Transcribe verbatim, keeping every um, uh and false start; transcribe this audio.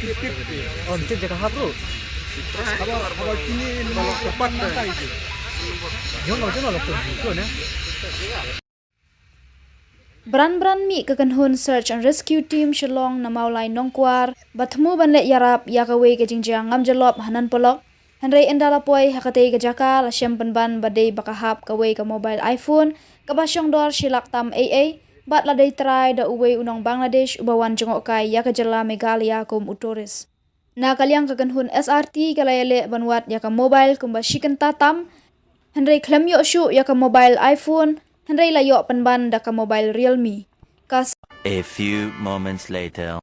Oh, mesti jaga hap tu. Kalau, kalau sini memang tempat nantai je. Jangan, jangan lah pergi tu, ya. Bran bran mih ka kynhun Search and Rescue Team Shillong na Mawlai Nongkwar ba thmu ban leh ïarap ïa kawei ka jingjia ngam jyllop ha Nan Polok. Hynrei ynda la poi ha katei ka jaka la shem pynban ba dei ba ka hap kawei ka mobile iPhone kaba shong dor shi lak tam ei ei, bad la dei trai da uwei u nong Bangladesh uba wan jngoh kai ïa ka jylla Meghalaya kum u tourist. Na ka liang ka kynhun S R T ka la ïaleh ban wad ïa ka mobile kumba shi kynta tam, hynrei khlem ïoh shuh ïa ka mobile iPhone, hynrei la ïoh pynban da ka mobile Realme. Ka A few moments later.